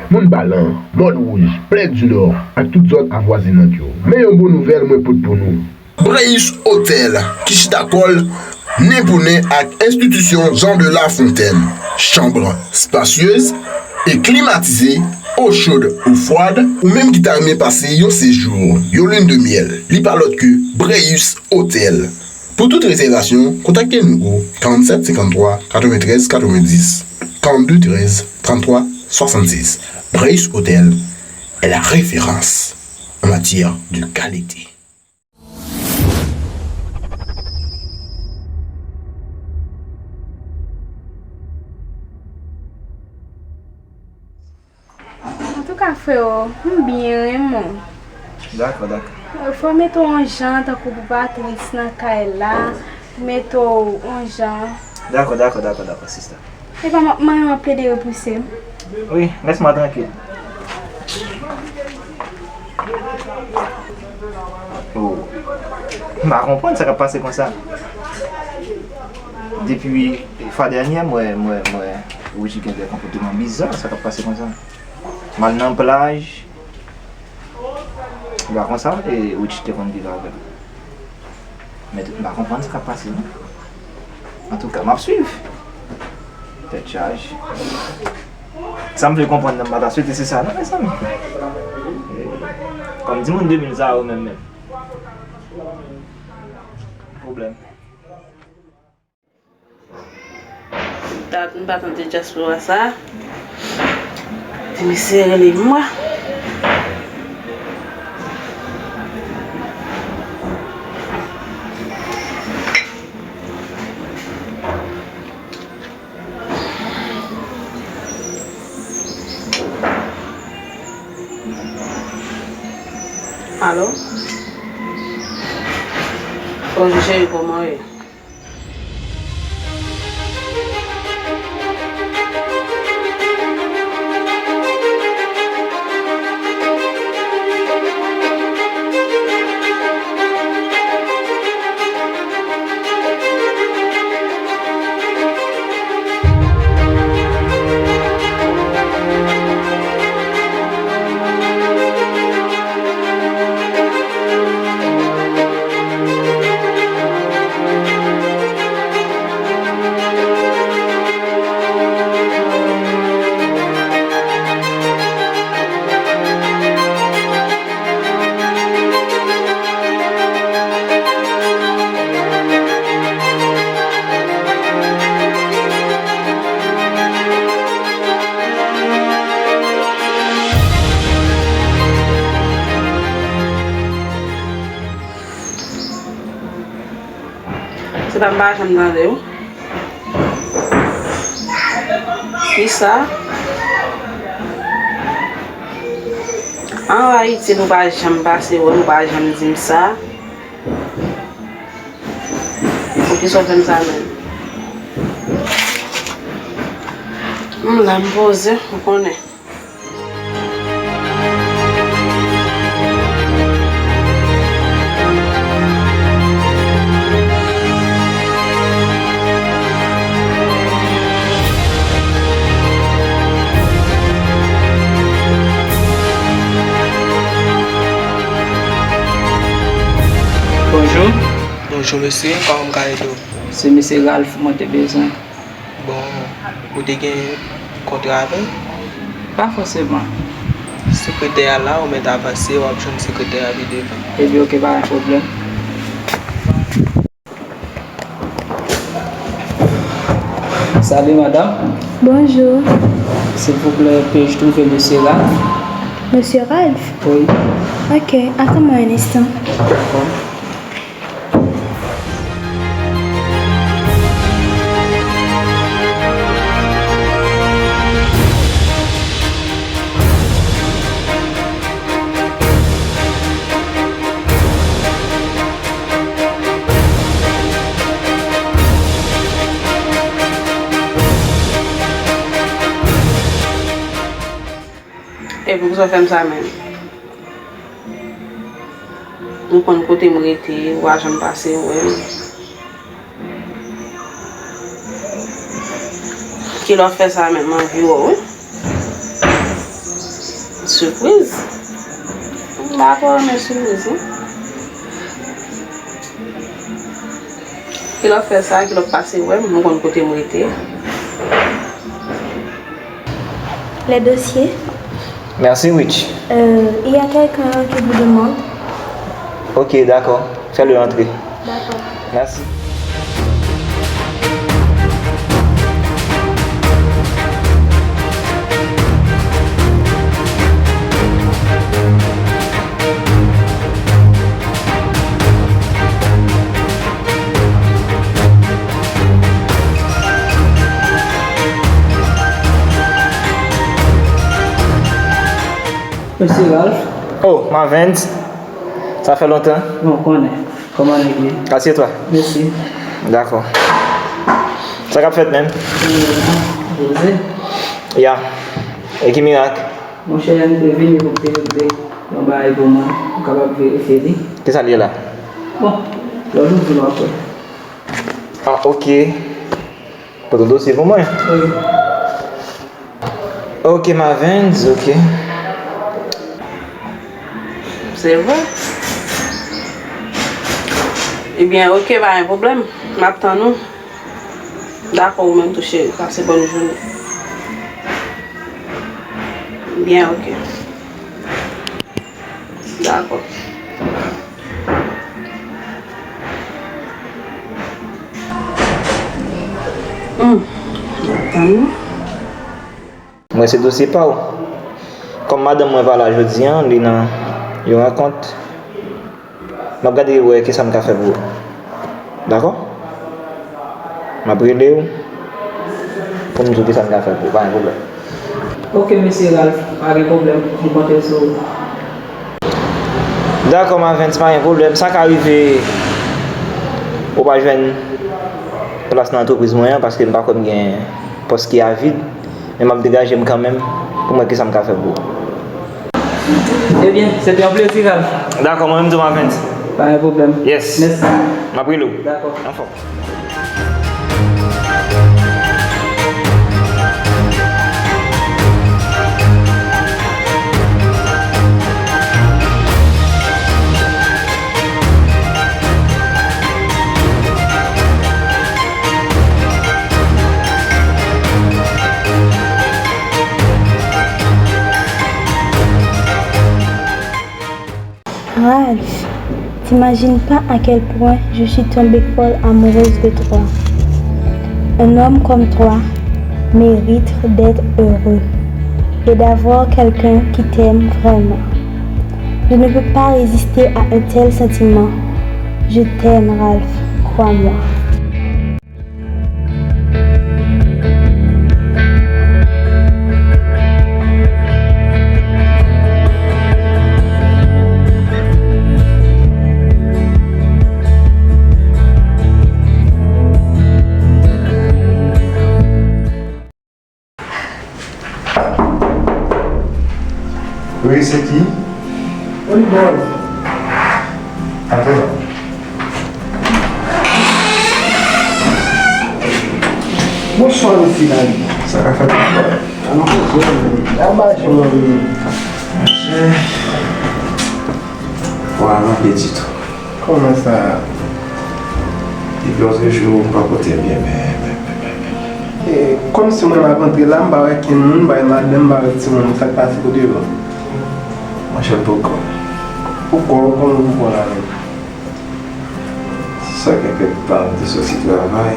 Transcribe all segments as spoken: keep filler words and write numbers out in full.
Moun Balan, Mòn Wouj, Plèdinò ak tout zòn avwazinant yo. Men yon bon nouvèl mwen pote pou nou. Breus Hotel, ki chita kò l nen pou nen ak enstitisyon Jean de La Fontaine. Chanbre spacieuse e klimatize, eau chaude ou froide, ou menm ki ta renmen pase yon sejou, yon lune de miel, li pa lòt ke Breus Hotel. Pou tout rezèvasyon, kontakte nou o quarante-sept cinquante-trois quatre-vingt-treize quatre-vingt-dix, quarante-deux treize trente-trois soixante-six. Breus Hotel est la référence en matière de qualité. Antouka, freo, m byen renmen w. Dakò, dakò. Fò w mete w yon jan, tankou pou pa tris nan kay la, pou mete w yon jan. Dakò, dakò, dakò, dakò, sista. Epa, m ap manyen w ap plede repouse m. Wi, lès mwen trankil. Oh. M pa konprann sa k ap pase konsa. Depi fwa dènyè, m wè, m wè, m wè Richie gen de konpòteman biza, sa k ap pase konsa. M al nan plaj, m pa konsa, e Richie te konn viv avè m. Men m pa konprann sa k ap pase, non. Antouka, m ap swiv. Tèt chaje. Sa m vle konprann nan, m pa ta swete se sa, non, mezanmi. Kòm di moun de mil sa yo menm, menm. Pwoblèm. Dat m pa tande dyaspora sa. Ti mesye rele mwen. Alo? Bonjou cheri, kòman w ye? Se pa m pa janm tande w. Kisa? An Ayiti, nou pa janm pase wè m, ou pa janm di m sa. Poukisa w fè m sa menm? M la, m poze, ou konnen. Bonjou. Bonjou mesye, kòman m ka ede w? Se mesye Ralph mwen te bezwen. Bon, ou te gen kontra avè l? Pa fòseman. Sekretè a la, ou mèt avanse, w ap jwenn sekretè a pi devan. Ebyen, oke, pa gen pwoblèm. Salut madame. Bonjour. S'il vous plaît, puis-je trouver monsieur Ralph? Monsieur Ralph? Oui. Ok, attends-moi un instant. D'accord. E poukisa w fè m sa menm? Ou konn kote m rete, ou pa janm pase wè m. Kilè w fè sa menm, m anvi wè w wi. Sipriz? M pa twò renmen sipriz, non. Kilè w fè sa, kilè w pase wè m, m konn kote m rete. Les dossiers. Merci, Rich. Euh, il y a quelqu'un qui vous demande. Ok, d'accord. Fais-le entrer. D'accord. Merci. Mesye Ralph. Oh, Marvens. Sa fè lontan. Bon, konnen. Kòman nèg ye? Assieds-toi. Mèsi. Dakò. Sa k ap fèt menm? Poze. Ya. E ki mirak? Monchè, m te vini pou m te regle yon bagay pou mwen. Ou kapab verifye li? Kisa l ye la? Bon, lè w vin, w ap wè. Ah, ok. Pote dosye pou mwen. Wi. Ok, Marvens, ok. Se vre? Ebyen, ok, pa gen pwoblèm. M ap tann ou. Dakò, ou menm tou, cheri. Pase bòn jounen. Byen, ok. Dakò. Hmm. Tann. Mwen se dosye pa w. Kòm madanm mwen pa la jodi a, li nan yon rankont. M ap gade wè kisa m ka fè pou ou. Dakò? M ap rele w pou m di w kisa m ka fè pou ou. Pa gen pwoblèm. Ok, mesye Ralph, pa gen pwoblèm. M konte sou ou. Dakò, Marvens, pa gen pwoblèm. Sa ka rive ou pa jwenn plas nan antrepriz mwen an, paske m pa kwè m gen pòs ki a vid, men m ap degaje m kanmenm pou m wè kisa m ka fè pou ou. Ebyen, se te yon plezi, Ralph. Dakò, mwen menm tou, Marvens. Pa gen pwoblèm. Yes. Mèsi. M ap rele w. Dakò. Anfòm. Ralph, t'imagines pas à quel point je suis tombée folle amoureuse de toi. Un homme comme toi mérite d'être heureux et d'avoir quelqu'un qui t'aime vraiment. Je ne peux pas résister à un tel sentiment. Je t'aime, Ralph, crois-moi. Wi, se ki? Oliver. Antre non. Bonswa, mesye Dani. Sa ka fèt, bonswa. An nou poze, wi. Anba je mwen, wi. Monchè. Wa, m anpye ditou. Kòman sa? Depi lòt jou, m pa pote byen, men, men, men, men, men. E, kòmsi mwen m ap antre la, m pa wè kenn moun, m pa wè madanm, m pa wè timoun. Sa k pase, kote yo? Monchè, m poko. Poko, kòman poko la menm? Sa gen kèk tan m te soti travay.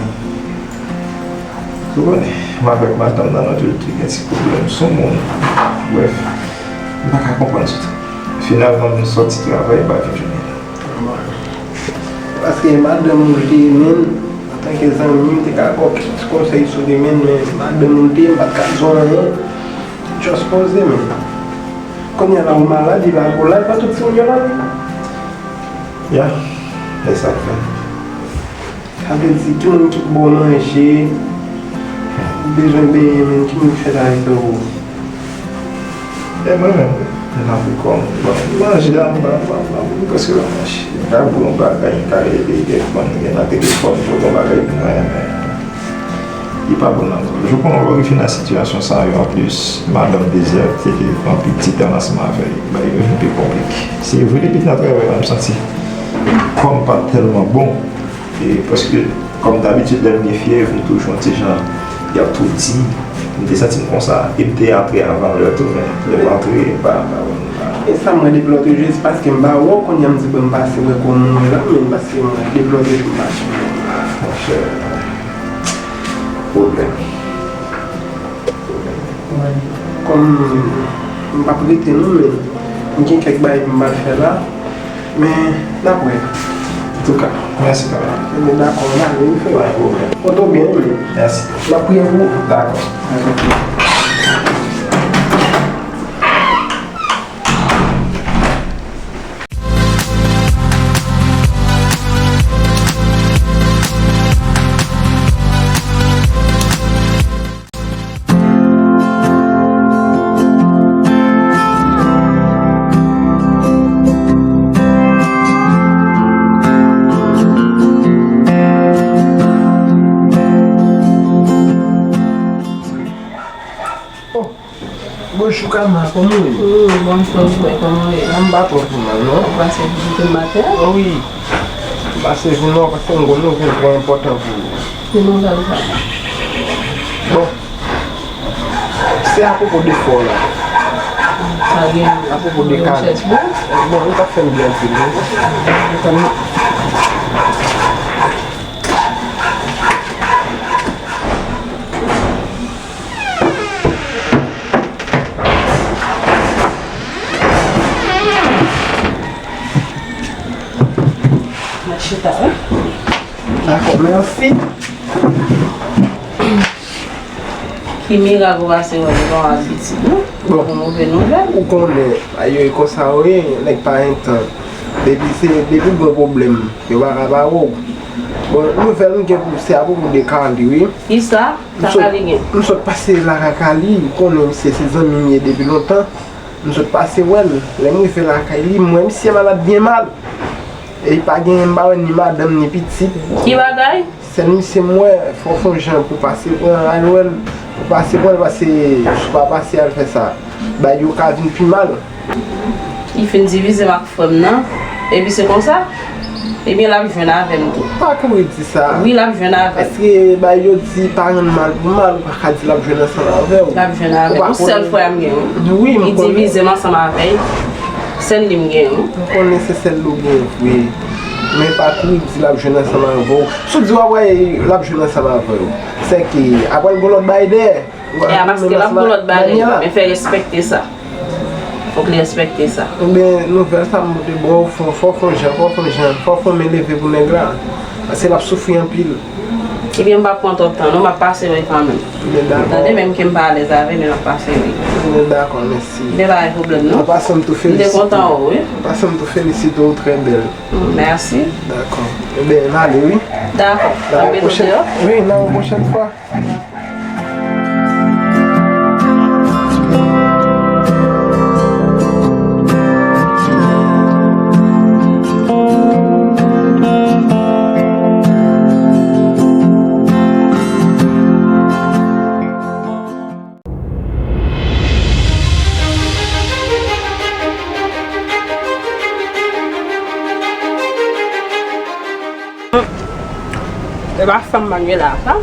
Ou konnen, m avèk madanm nan, nou toulède gen ti pwoblèm sou moun. Brèf, m pa ka konprann ditou. Finalman, m soti travay, m pa vin jwenn li la. Paske madanm ou te ye menm, antanke zanmi, m te ka ba w kèk ti konsèy sou li menm, men madanm ou te ye, m pa t ka di w anyen. Just poze menm. Kounye a la ou malad, li pa pou la, li pa tout timoun yo la. Ya, e sa k fè. Sa vle di, ki moun ki pou ba w manje, ou bezwen benyen, men ki moun ki fè travay sa pou ou? E mwen menm, m ap kòm, bon, manje a, m pa, m pa, m pa, m prèske pa manje. M ka ba w yon bagay, m ka rele kèk moun, gen nan telefòn, pote yon bagay pou mwen, men Li pa bon nan. Jou konnen w refini sitiyasyon sa yo, anplis, madanm Désir te gen yon pitit ansanm avè l. Bagay yo vin pi konplike. Se vre, depi nan travay la, m santi kò m pa t tèlman bon. E, paske, kòm dabitid, lè m gen fyèv, m toujou yon ti jan, y ap tou di m. M te santi m konsa. E m te antre avan lè tou, men lè m antre, m pa, m pa konn, m pa. E sa mwen deplòte jis paske m pa wè w, kounye a m di bon m pase wè kòman w ye la, men paske mwen deplòte jis m pa suiv. Monchè, pwoblèm. Kòm m p ap rete non, men m gen kèk bagay pou m al fè la, men n ap wè. Antouka. Mèsi, papa. Ebyen, dakò, n ale, wi, frè. Pa gen pwoblèm. Konte w byen, wi. Mèsi. N ap priye pou ou. Dakò. Dakò. Bonjou, Kama, kòman w ye? Hmm, bonjou, frè, kòman w ye? Mwen pa twò pi mal, non. Ou pase vizite m maten an? Wi. M pase vin wè w paske m konn nouvèl twò enpòtan pou ou. Ki nouvèl sa? Bon, se apwopo de fè w la. Sa gen? Apwopo de kal. Bon, li pa fè m byen anpil, non. Mwen chita, wi. Dakò, mèsi. Ki mirak ou pase wè m gon abitid, non? Bon. Pou move nouvèl. Ou konnen, bagay yo e konsa yo ye, nèg pa gen tan. Depi se, depi l gen pwoblèm, yo pa ka pa wè w. Bon, nouvèl m gen pou w, se apwopo de Carly, wi. Kisa? Sa Carly gen? M sot pase lakay Carly, ou konnen misye se zanmi m ye depi lontan. M sot pase wè l. Lè m rive lakay li, m wè misye malad byen mal. E li pa gen, m pa wè ni madanm, ni pitit. Ki bagay? Sèl misye m wè, fò w fè yon jan pou w pase pran al wè l, pou w pase pran l, paske si w pa pase al fè sa, bagay yo ka vin pi mal. Li fin divize m ak frè m nan, epi se konsa? Ebyen, l ap jwenn avè m tou. Pa kouri di sa. Wi, l ap jwenn avè m. Paske bagay yo di pa rann mal pou mal, ou pa ka di l ap jwenn ansanm avè w. L ap jwenn avè m. Yon sèl frè m gen, wi. Wi, m konnen. Li divize m ansanm avè l. Sèl li m gen, wi. M konnen se sèl li w gen vre. Men pa kouri di l ap jwenn ansanm avè w. Si w di w ap wè l ap jwenn ansanm avè w, sèke apre l gon lòt bagay dèyè. E a paske l ap gon lòt bagay, men fè respekte sa. Fòk li respekte sa. Ebyen, nouvèl sa m pote ba w, fò, fò w fè yon jan, fò w fè yon jan, fò w fè yon men leve pou nèg la. Paske l ap soufri anpil. Ebyen, m p ap pran twòp tan, non, m ap pase wè kanmenm. Ebyen, dakò. Tande, menm ke m pa alèz avè l, men m ap pase wè. Ebyen, dakò, mèsi. Ebyen, pa gen pwoblèm, non. An pasan, m tou felisite w. M te kontan wè w, wi. An pasan, m tou felisite w, trè bèl. Mm, mèsi. Dakò. Ebyen, n ale, wi. Dakò. Nan yon pwochèn, wi, nan yon pwochèn fwa. E pa fanm Manuela sa?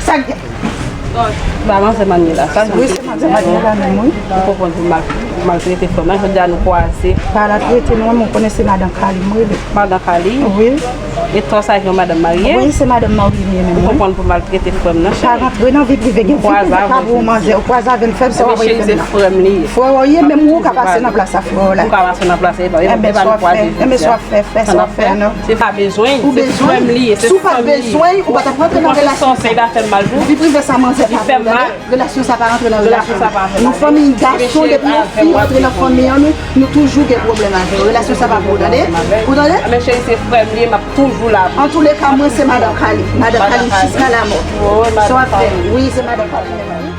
Sa k gen? Ba manzè Manuela sa? Wi, se manzè Manuela menm, wi. Ou konprann pou mal, maltrete fanm nan, jodi a nou kwaze. Pa maltrete non, men ou konnen se madan Kali m rele. Madan Kali? Wi. E tò sa gen yon madanm marye? Wi, se madanm marye m ye menm, wi. Ou konprann pou maltrete frè m nan, cheri. Pa rantre nan vi prive, gen vi prive pa pou manzè, ou kwaze avè l, frè m, se w ap rele frè m nan. Frè w li ye, menm ou ka pase nan plas a frè w la. Ou ka pase nan plas a, e pa, e pa nou kwaze jodi a. Enben, sa w ap fè, enben, sa w ap fè, fè sa w ap fè, non. Se pa bezwen, se frè m li ye, se fanmi li ye. Si w pa t bezwen, ou pa t ap rantre nan relasyon sa. Ou panse sa, sa fè mal pou ou? Vi prive sa manzè pa pou, tande. Relasyon sa pa rantre nan relasyon. Relasyon sa pa rantre nan relasyon. Nou fanmi gason, depi yon fi rantre nan fanmi an, nou, nou toujou gen pwoblèm avè l. Relasyon sa pa pou ou, tande? Ou tande? Men cheri, se frè m li ye, m ap toujou la pou ou. Antouleka, mwen se madan Kali. Madan Kali jiska lamò. Sa w ap fè? Wi, se madan Kali menm, wi.